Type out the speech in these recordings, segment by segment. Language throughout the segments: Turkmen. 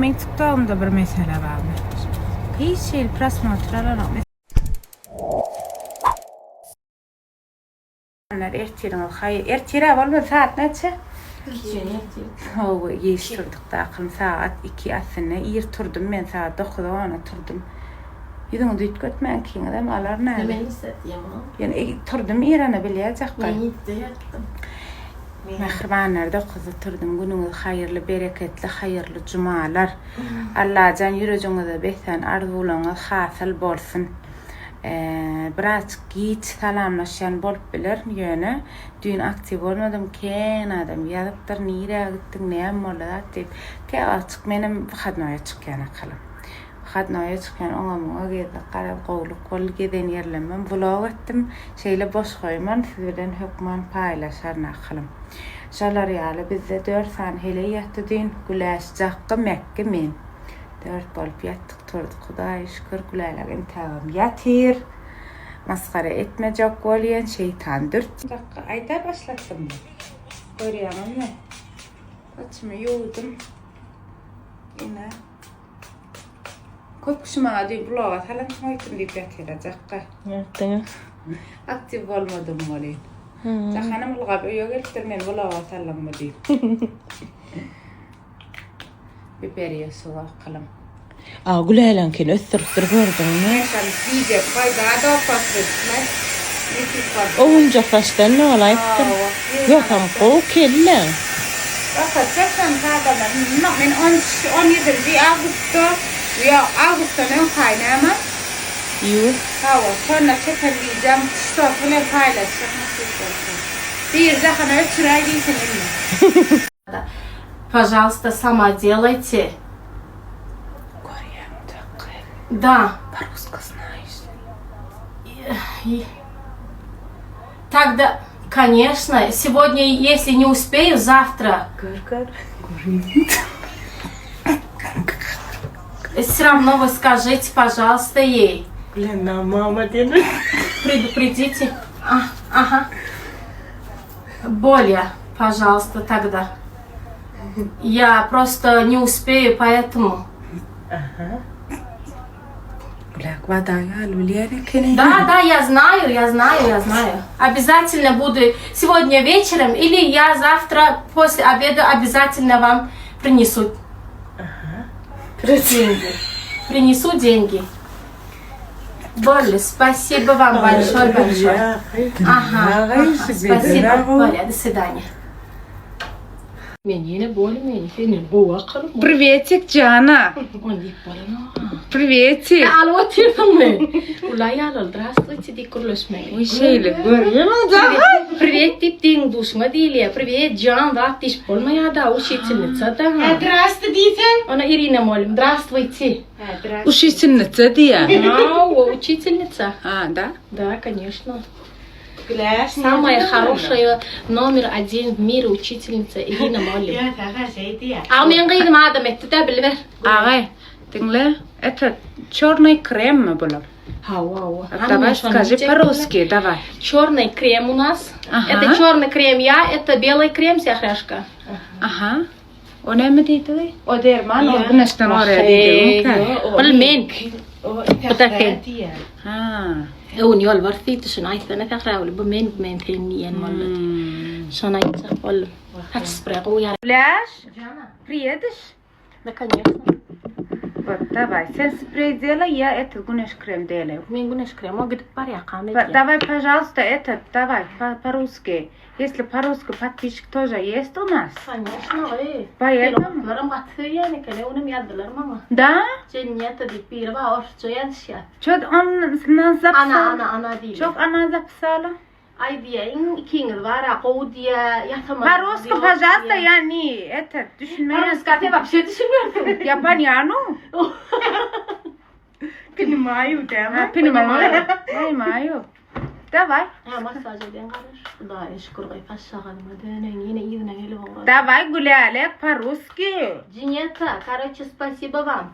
Meň TikTogymda bir mesele barmy? Hiç hili prosmotr alanok. Ertiriňiz haýyr. Ertir-ä bolmady, saat näçe? Hawa, giç turduk-da akylym. Sagat 2 aslynda ir turdum men, sagat 9-a ona turdum. Ýüzüňizi üýtgetmänkiňizem alar näme? Men isletýän muny. Ýöne turdum ir ana bilýäjek. Men ýetde ýatdym. Mähribanlar dokuzda turdum günüňiz haýyrly bereketli haýyrly jumalar Allajan ýürejiňize beslän arzuwlaňyz hasyl bolsun birazjyk giç salamlaşýan bolup bilerin ýöne düýn aktiw bolmadym kän adam ýazypdyr nirä gitdiň näme boldy zat diýip käwagtjyk menem wyhodnoýa çykýan akalym Wyhodnoýa çykýan oňa muňa gezdik garaz gowluk boldy gezen ýerlemem vlog etdim şeýle boş goýman siz bilen hökman paýlaşaryn akylym. Şolar ýaly bizde dört sany heleý ýatdy düýn Güläş Jakgy Mekgi men dört bolup ýatdyk turduk Hudaýa şükür Gülälek intägem ýatyr masgara etmejek bolýan şeýtan dürt. Jakgy aýda başlatdymmy görýäňizmi saçymy ýuwdum ine. Köp kişi maňa diýip bloga salansyň öýtüm diýip ýatyra jakga. Ýatdyňa. Aktiw bolmadym welin. Jahanam ylgap öýe gelipdir men bloga saldyňmy diýip. Biberiýe suw akylym. A Güläleňkini ösdüripdir gördüňmi? Meşem diýjek goý da dopasly. Nesip bolsa. Owunjak saçdan nolaýypdyr. Ýogsam gowy kelle. Okatjak şony adamlar. Men on on ýedinji awgustda ýok awgustdan öň kaýnama. Iýul. Hawa şonda çeken wideom ştos bilen paýlaşjak nesip bolsa. Biri Jahana öçüräý diýsin indi. Pažalsta sama delajte. Görýäňmi Takgy? Da. По-русски знаешь. Тогда, конечно, сегодня, если не успею, завтра. Gör gör. Все равно вы скажите, пожалуйста, ей. Блин, на мама diýen. Предупредите. А, ага. Более, пожалуйста, тогда. Я просто не успею, поэтому. Gülälek wada ýaly bilýän ekeni. Да, да, я знаю, я знаю, я знаю. Обязательно буду сегодня вечером или я завтра после обеда обязательно вам принесу деньги. Принесу деньги. Болли, спасибо вам большое, большое. Ага, ага, спасибо, Боля, до свидания. Men ýene bolmaýyn, senden gowy akylym. Priwetik jana. Ony diýip bolanok. Priwetik. Alyp otyrsyňmy? Ula ýaly, здравствуйте diýip gürleşmeli. Uý şeýle görýämiň jahan. Priwet diýip deň duşuňa diýilýär. Priwet jan zat diýişip bolmaýar-da, učitelnica-da. Hä, zdrasti diýseň. Ona Irina molim, здравствуйте. Učitelnica diýýär. Hawa, učitelnica. Ha, da? Da, конечно. Güläş. Самая хорошая номер один в мире учительница Irina Molim. Ýa saňa şeý diýýär. A meň gyzym adam etdi-dä biliber. Agay, diňle, это черный krem mi bular? Hawa, hawa. Давай скажи по-русски, давай. Черный крем у нас. Ага. Это черный крем я, это белый крем Сяхряшка. Aha. O näme diýdigi? O derman, o güneşden goraýar diýdigi. Ol men. Bu da sen. Ha. Öwün ýolbars diýdi, şuny aýtsana Sähraguly, bu men, bu men sen diýen boldy. Şony aýtjak boldum. Saç spreý gowy ýar. Güläş, priediş? Da, конечно. Вот, давай. Sen sprey делай, я этот güneş krem делаю. Men güneş kremi o gidip barýarkam edýän. Давай, пожалуйста, этот, давай, по-русски. Если по-русски подписчик тоже есть у нас. Конечно, ey. Поэтому. Olaram gaty söýýän eken, onem ýazdylar maňa. Da? Jennete diýip biri bar, orsça ýazyşýar. Ço on nas zapисала? Ana, ana, ana diýip. Çok ana zapисала. Aý diýýär, iň ikiňiz bar-a, gowy diýýär, ýasama. По-русски, пожалуйста, я не это düşünmeýän. По-русски ты вообще düşünmersiň. Я поняну. Понимаю, Ha, Понимаю. Понимаю. Давай. Ha, massaž edýän garaş. Hudaýa şükür goý, paşşagalyma döneýin, ýene yzyna gelip ogra. Давай, Gülälek, по-русски. Jeneta, короче, спасибо вам.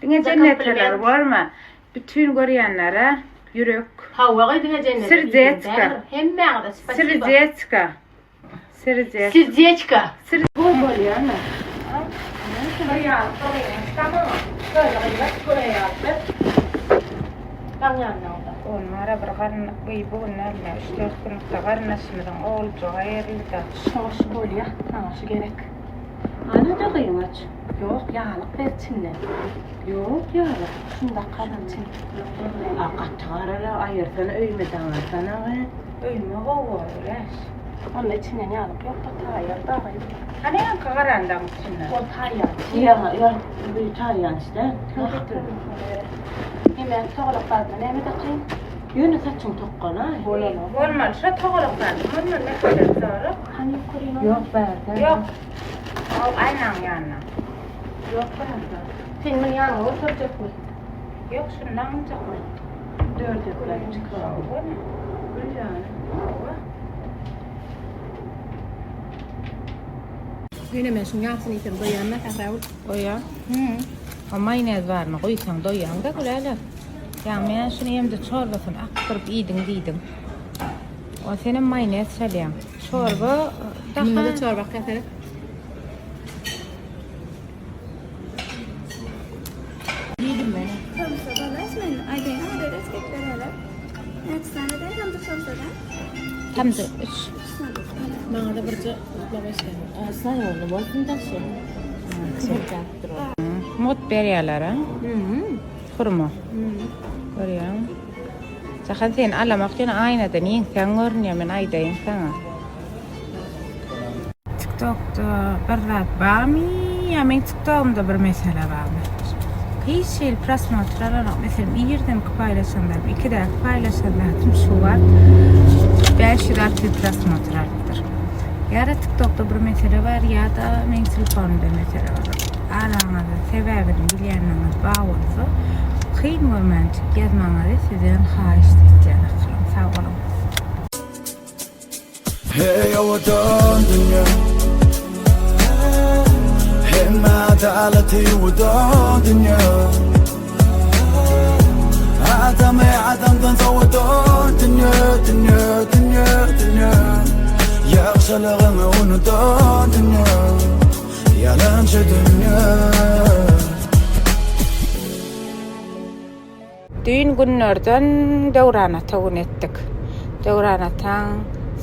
Diňe Za jenneteler kompliment. bolma. Bütün görýänlere ýürek. Hawa goý diňe jennete. Serdetska. Hemmäňize spasibo. Serdetska. Serdetska. Serdечко. Sir bu bolýar. Bir ýalyk bir gyňaç daňaňa. Köne gyňaç köne ýalyk ber. Daň ýanyna onda. Onara bir garyn gyý bu gün näme üç-dört günlükde garyndaşymyzyň oguljagy aýryldy. Şoş bolýa, saňa şu gerek. Ana-da gyňaç. Ýok, ýalyk ber içinden. Ýok, ýalyk. Şunda galan çyn. A gaty garala aýyrsana öýme daňarsana we. Öýme gowy bor Güläş. Onda içinden ýalyk ýok-da taýýar dagy. Hany ýaňky garandagyň içinden. Ol taýýar. Ýa ýa bu taýýar işte. Näme togalak zadyna näme dakayyn? Ýöne saçyň tokgalaý. Bolanok. Bolmaly şo togalak zady. Mundan nähili sorup? Hany ýokaryny? Ýok bärde. Ýok. Ol aýnaň ýanyna. Ýok bärde. Sen muny ýanyňa göterjekmi? Ýok, şuny daňynjakmy? Dördekläp çykyp. Gül ýaly. Hawa. Ýöne men şuň ýarsyny iýsem doýýan-da, Sähragül. Goýa. Hü. O maýonez baryny guýsaň doýýaň-da Gülälek. Ýa men şuny iýemde çorbasyny akdyryp iýdiň diýdiň. O senem maýonez çalýaň. Çorba daha. Munda-da çorba akýar seret. Diýdim men. Somsa bolaş men aýdaýyn adres getireli. Näçe sany de hem somsadan? Tam-da üç. Maňa-da birje gutlap eşdeýin. Saýoly bolsun daşy. Mugt berýärler a? Hurma. Görýäňmi? Jahan seni alamak ýöne aýnadan ýeňsäň görünýär men aýdaýyn saňa. Tiktokda bir zat barmy ýa meň tiktogymda bir mesele barmy? Hiç hili prosmotr alanok. Meselem irdenki paýlaşan zadym, ikidäki paýlaşan zadym şu wagt 500-600 prosmotr alypdyr. Ýa-da tiktokda bir mesele bar ýa-da meň telefonymda mesele bar. Araňyzda sebäbini bilýänleriňiz bar bolsa, kyn görmänjik ýazmagyňyzy sizden haýyşt etýän akylym. Sag boluň. Hey owadan dünýä Hemme adalaty ýuwudan dünýä Adamy adamdan sowadan dünýä dünýä dünýä dünýä Ýagşylygyňy unudan dünýä Ýalançy dünýä. Düýn günlerden Döwran ata gün etdik. Döwran ataň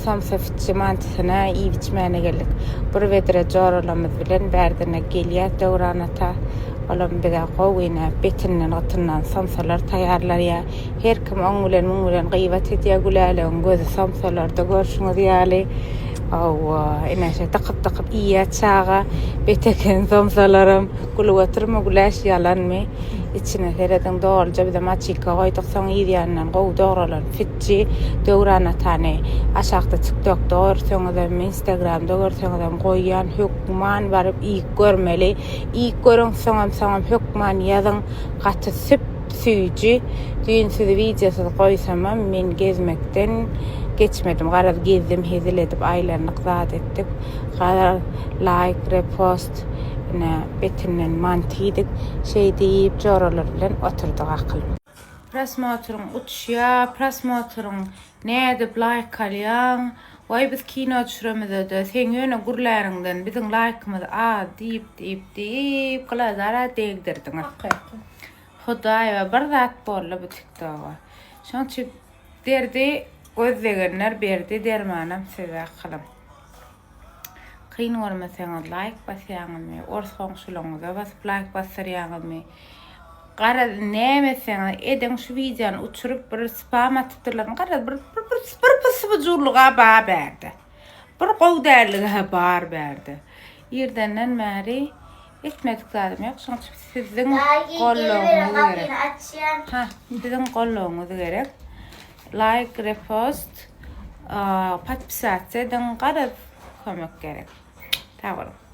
somsa fitçi mantysyna iýip-içmäne geldik. Bir bedre joralarymyz bilen bärdene gelýäs Döwran ata. Olam bize gowy ine betinden gytyndan somsalar taýýarlaýar. Her kim oň bilen muň bilen gybat edýär. Gülälegiň gözi somsalarda görşüňiz ýaly. Hawa, ine şeý dykyp-dykyp iýýär çaga. Bet eken somsalaram. Gülüp oturma Güläş ýalanmy? Içine serediň dolyja bize maçilka goýduk soň yz ýanyndan gowy dogralan fitçi Döwran atany aşakda tiktokda görseňizem instagramda görseňizem goýýan hökman baryp iýip görmeli iýip görüň soňam soňam hökman ýazyň gaty süp süýji düýn sizi wideosyz goýsamam men gezmekden geçmedim garaz gezdim hezil edip aýlandyk zat etdik garaz laýk repost Ine, betinden manty iýdik. Şeý diýip, joralar bilen oturdyk akyl. Prosmotryň uçýa, prosmotryň nädip laýk alýaň, waý biz kino düşüremizede seň ýöne gürläniňden biziň laýkymyz az diýip diýip diýip glazara degdirdiňiz. Hudaýa bir zat boldy bu tiktoga. Şoň üçin derdi gözlegenler berdi dermanam size akylym. Kyn görmeseňiz laýk basýaňyzmy? Ors goňşularyňyza basyp laýk basdyrýaňyzmy? Garaz näme etseňiz ediň şu wideony uçuryp bir spam atypdyrlar. Garaz bir bir bir bir pysybyjurlyga bar bärde. Bir gowy dällige bar bärde. Irdenden bäri etmedik zadym ýok. Şonuň üçin siziň goldawyňyz gerek. Ha, siziň goldawyňyz gerek. Laýk, repost, podpisasiýa ediň. Garaz kömek gerek. Sag boluň.